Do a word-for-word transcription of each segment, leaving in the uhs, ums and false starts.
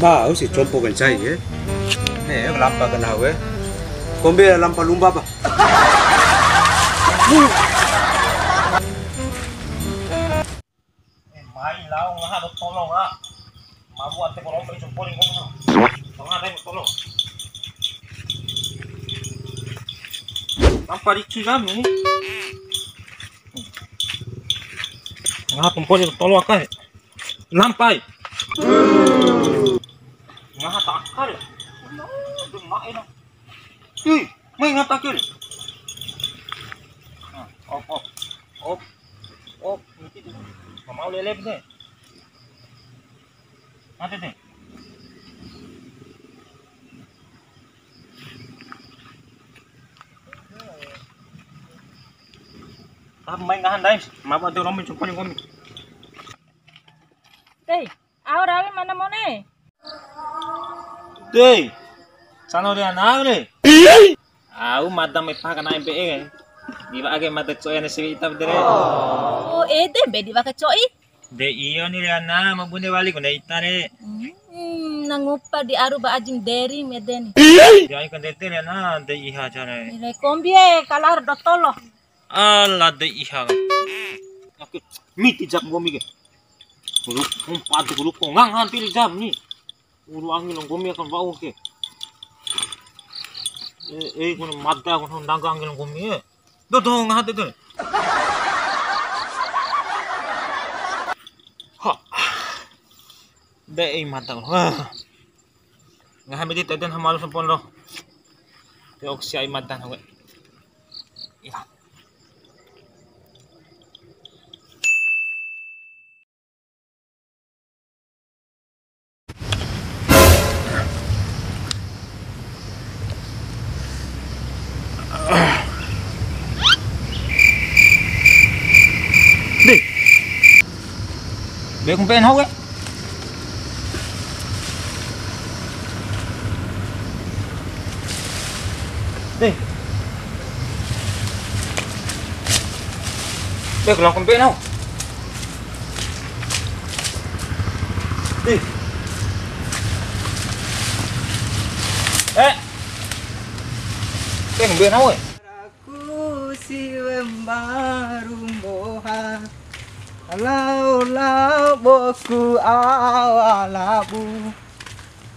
Pau si compo kancai ke. Ne, lampa kena we. Kombi lampa lumba pa. Eh, mai lao ngaha do tolo, ah. Mabu ate korompe jempol ini, ngomong. Tengah deh, tolo. Lampa ricu kami. Ngaha pempol ini tolo akai. Lampai. Ngaha takar ya. Ih, mai ngaha takar. Nah, op, op. Op. Op, niti tu. Mamau lele bne. Mate te. Tapi mai ngahan dais, maba de romi cukoni komi. Tei, au rawi mana mone? Dei, sano de ana re. Au mada mai paha kana M B E kan. Di wa'a ke mada co'i ane siwe ita bedere. Oh, ede be di wa'a ka co'i? De iyo ni re ana, ma bune wali ku ne ita re. Hmm, na ngupa di aru ba ajim deri mede ni. Di ai kan dete re ana, de iha cara. Ire kombi e, kalar do tolo. Ala de iha. Oke, miti jak nggomi ke. Guru, umpat guru kongang hampir jam ni. Uru angi lo nggomi akan bau ke. Eh, eh, guna mada guna ndangga angi lo nggomi, eh. Dodo ngaha de, de. Ha. De, eh, mada. Ha. Ngaha midi teden hamalu sampon lo. Te oksi ai mada, oke. Iya. Deh. Be kumpen hau ke. Deh. Deh, kalau kumpen hau. Ih. Eh. Eh, ngombe nahu, eh? Aku si wembaru mboha. Lao, lao, boku awa labu.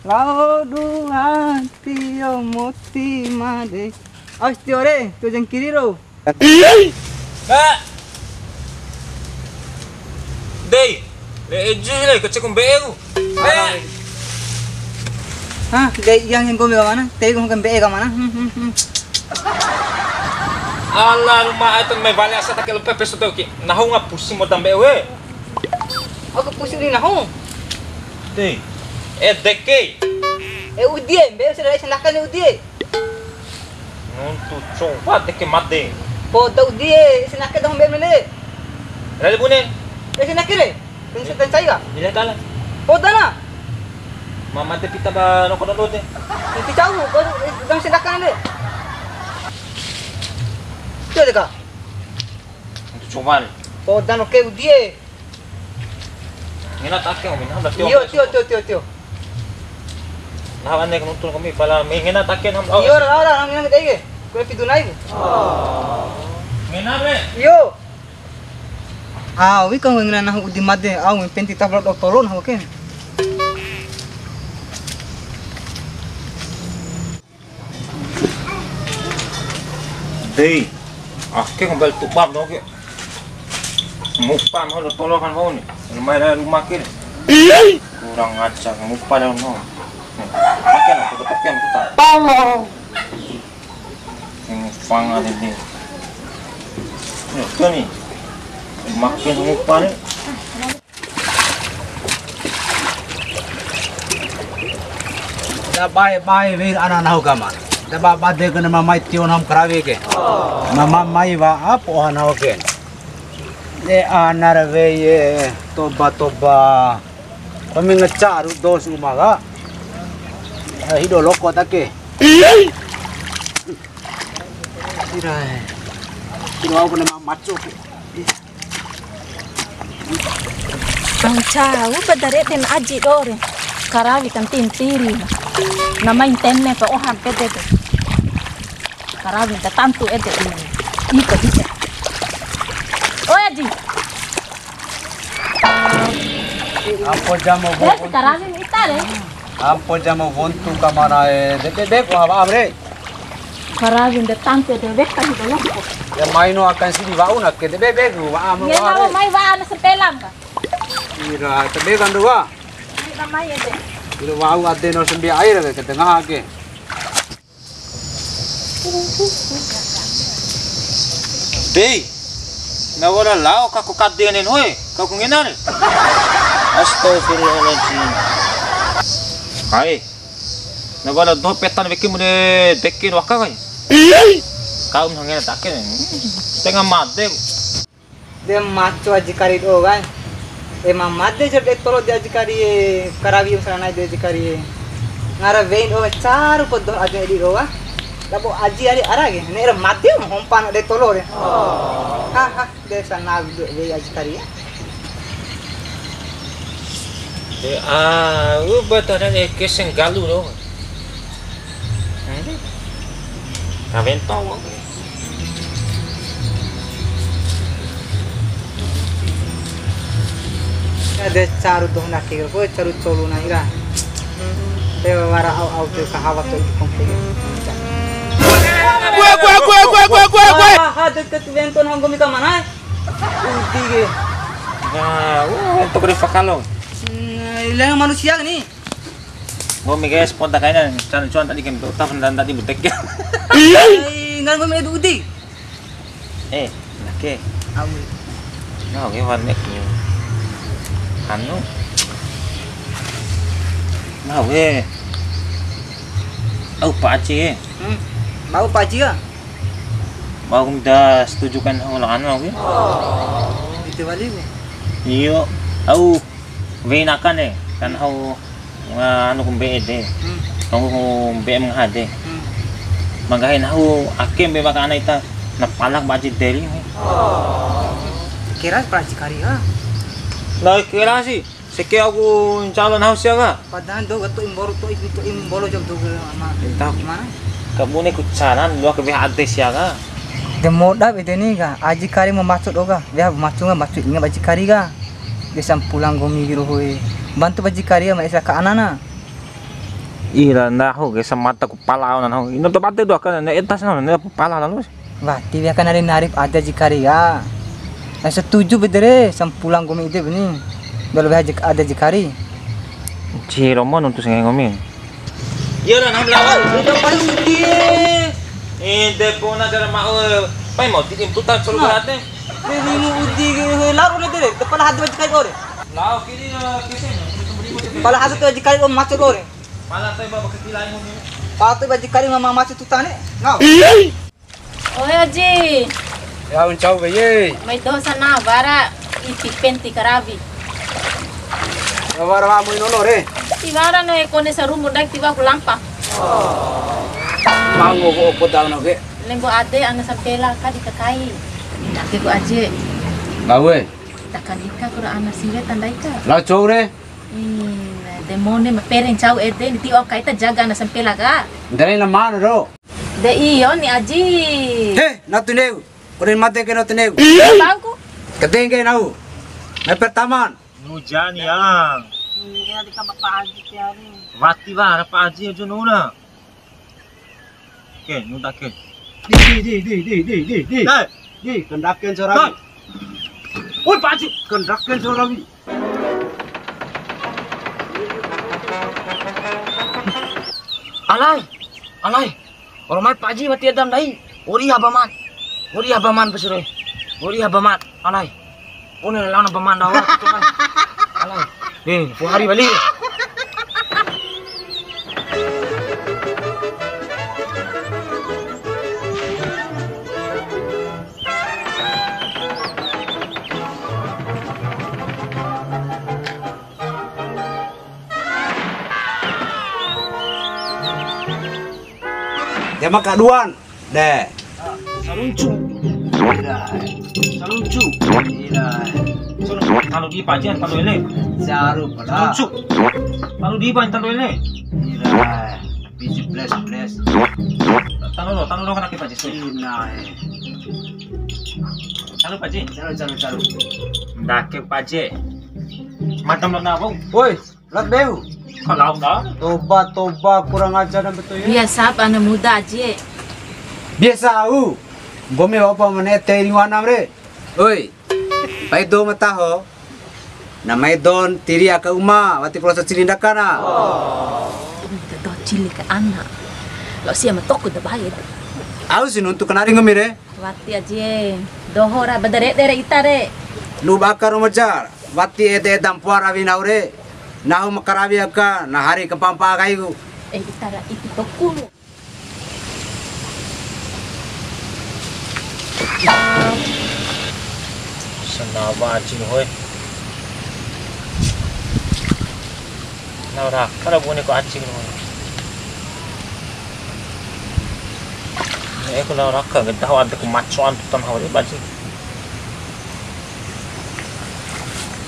Lao dua tio moti made. Aus tio re, tu jengkiri ro. Ba. Dei, le eju le, kece ku mbe'e ku. Be. Hah, dei, yang yang gome ka mana? Tei ku mbe'e ka mana? Hmm, hmm, hmm. Ala ruma ai ton mai bale asa take lupa peso tau ki. Nahu nga pusing mo tambe we. Aku pusing di nahu. Dei. Eh, deke. Eh, udie, mbe'e sudah sendaka ni udie. Nuntu cowa deke made. Poda udie, ese nake dong be mele. Rale bune. Ese nake re. Pensa tencai ka? Ile tala. Poda na. Mama te pita ba noko dodo te. Nanti cau, ko dong ese nake le. Itu de ka. Nuntu cowa le. Poda no ke udie. Ngena take, ngena take. Tio, tio, tio, tio, tio. Nah, ane nonton kami pala me ngena take nam. Iyo, ora, ora, ngena take. Kue pitu nai bu. Ngena bre. Iyo. Ah, wi kau ngena nahu udi made, au penti tablo do tolon hau ke. Dei, ake ngebel tubar doho ke. Ngupa nahu do tolo kan mau ni. Rumah, rumah ke. Kurang ajar, ngupa nahu. Ake nahu, ake nahu. Tolong. Ngupa ngade ni. Yo, tu ni. Makin ngupa ni. Da bae bae wei ana nahu kama. Da ba bade kena mamai tio nam karawi ke. Mama mai wa apo nahu ke. De ana ra wei e, toba toba. Kami ngecaru dos uma ka. Eh, hido loko ta ke. Ira. Kiro au kena ma-, maco ke. Bang cau badare den aji dore. Karawi kan tintiri. Na mai ntene pa oha pede de. Karawi da tantu ede ini. Iko bisa. Oi, Aji. Ampo jamo. Eh, karawi ita re. Ampo jamo wontu kamana e. Dede be ko hawa amre. Karawi da tantu ede weka hido loko. Ya mai no akan sidi wa'u na ke dede be ku wa amre. Ya, mai wa ana sepelang ka. Ira, tebe kan dua. Ira mai ede. Ira wa'u ade no sambia air ke tengah ke. Dei, na wara lao ka ko kade nen hoe, ka ko ngena re. Astagfirullahaladzim. Hai, na wara doho petan weki mune deke waka kai. Kau ngena take, tengah made. De maco Aji Kari doho kan. E, ma made ja de tolo de Aji Kari e, karawi sanai de Aji Kari e. Ngara wein doho caru podo aja di doho. Labo Aji ari ara ke, ne ra made ma hompa na de tolo de. Ha ha, de sanai do wei Aji Kari e. De a, u bataran e ke senggalu doho. Kawento. Ade caru doho nake ko, caru colu na ira. Te wara au-au te kahawa to itu kompe. Gue, gue, gue, gue, gue, gue, gue. Ah, ah, deket wento nang gomi kamana? Udi ke. Nah, uh, untuk di pakalo. Hmm, ilang manusia ni. Nggomi guys, poda kaina, can cuan tadi kan, tak pernah tadi budek ya. Ai, ngan nggomi edu udi. Eh, nake. Awi. Nah, oke, warnet. Anu. Nah, we. Au Pak Haji, eh. Hmm. Mau Pak Haji ya? Mau minta setuju kan, oh, lah, anu, oke. Itu wali, we. Iyo, au. Weinakan e, kan hau, nga, anu ku mbe'e de. Hmm. Tonggu ku mbe'e ma ngaha de. Hmm. Ma nggahi nahu ake mbe'e ma ka ana ita, na palak ba Aji Deli. Kera pra Aji Kari ka. Nah, kera si, seke aku ncalon hau sia ka. Padahal do ga to'i mbolo, to'i, to'i mbolo jam do ga ama. Entah. Gimana? Kabune ku caran, dua ke weha ade sia ka. De moda bede ni ka, Aji Kari ma maco do ka, weha maco ka, maco inga ba Aji Kari ka. De sampula nggomi ro hoe. Bantu ba Aji Kari ma esa ka anana. Ira nahu ke samata ku pala aona nahu. Ino to bate dua ka ne etas nahu ne pala lalu. Wati weha ka nari-nari ade Aji Kari ka. Na setuju bede re sampula nggomi ede beni. Dolo weha Aji, ade Aji Kari. Ci romo nuntu senge nggomi. Iya lah, nam lawan. Udah paling udi. Eh, de pona cara mau. Pai mau tidim tutan solo berate. Ini mu udi ke laru na dere. Depan hadu Aji Kari ore. Lao kiri, eh, kiri. Pala hadu tu Aji Kari om maco ore. Pala tu bawa ke kilai mu ni. Pala tu Aji Kari mama maco tutane. Ngau. Oe Aji. Ya, uncau ke ye. Mai doho sana wara ipi penti karawi. Ya, wara wa mui nono re. Tiwara no e kone sarumbu ndai tiwa ku lampa. Mango ko opo dau no ke. Lembo ade ana sampela ka di kakai. Ndake ku Aji. Lawe. Taka nika kura ana siwe tandai ka. La cou re. Ih, de mone ma pere ncau ede, ni ti oka ita jaga ana sampela ka. Ndai na mano ro. De iyo ni Aji. He, natu neu. Ore mate ke natu neu. Bangku. Ketengke nau. Na pertaman. Nujani yang. Iya, di kamar Pak Haji tiari. Wati wara Pak Haji aja nuna. Oke, nunda ke. Di, di, di, di, di, di, di, di. Dai. Di, kendaken sora. Dai. Woi, Pak Haji. Kendaken sora, wi. Alai, alai. Ora mai Pak Haji mati adam dai. Ori habaman. Ori habaman pesure. Ori habaman. Alai. One lana baman dawa. Alai. Nih, ku hari balik. Jama kaduan. De. Saruncu. Ira. Salucu. Ira. Salucu. Tando di pajen, tando ele. Caru pala. Salucu. Tando di pajen, tando ele. Ira. Biji bles, bles. Tando lo, tando lo kana ki pajen. Ina. Tando pajen. Caru, caru, caru. Ndake pajen. Matam lo na, Bang. Woi. Lat beu. Kalau dah. Toba, toba, kurang ajar dan betul ya. Biasa apa anak muda aja. Biasa au. Nggomi wa'upa mane tei ringu anam re. Oi. Pai do mataho. Na mai don tiri aka uma, wati polosa cili ndakana. Ini doho cili ke anak. Lo sia ma toku da bae. Au si nuntu kanari nggomi re. Wati aji e, doho ra badarede re ita re. Lu bakar Ramajar, wati ede eda mpoa rawi nahu re. Nahu ma karawi aka, na hari kampampa kaiku. Eh, ita ra iti toku. Sanawa aji hoe. Lao raka ra bune ko aci ke. Eh, ku lao raka ke, dahu ade ku maco antu tan hawa de baji.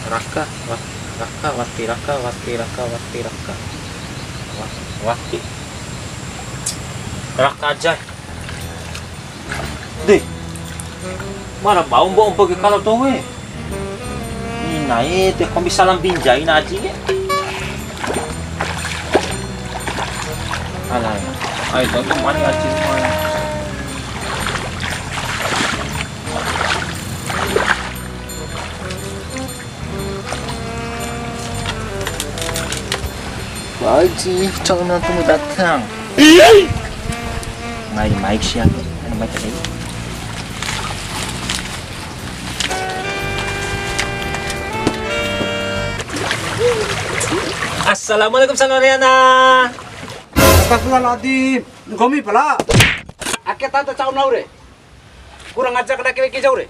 Raka, wa-, raka, wati, raka, wati, raka, wati, raka. Wa-, wati. Raka aja. Deh. Mara bau mbok mbok ke kalo to we. Ina e, te kombi salam binjai na aji ke. Alah. Ai, to, to, mani aji, mani. Baji, calon menantumu datang. Mai, mai, siap. Mai, mai, tadi. Assalamualaikum, Sanoriana. Astagfirullahaladzim. Nggomi pala. Ake tante cau nau re. Kurang ajar kada kira kijau re.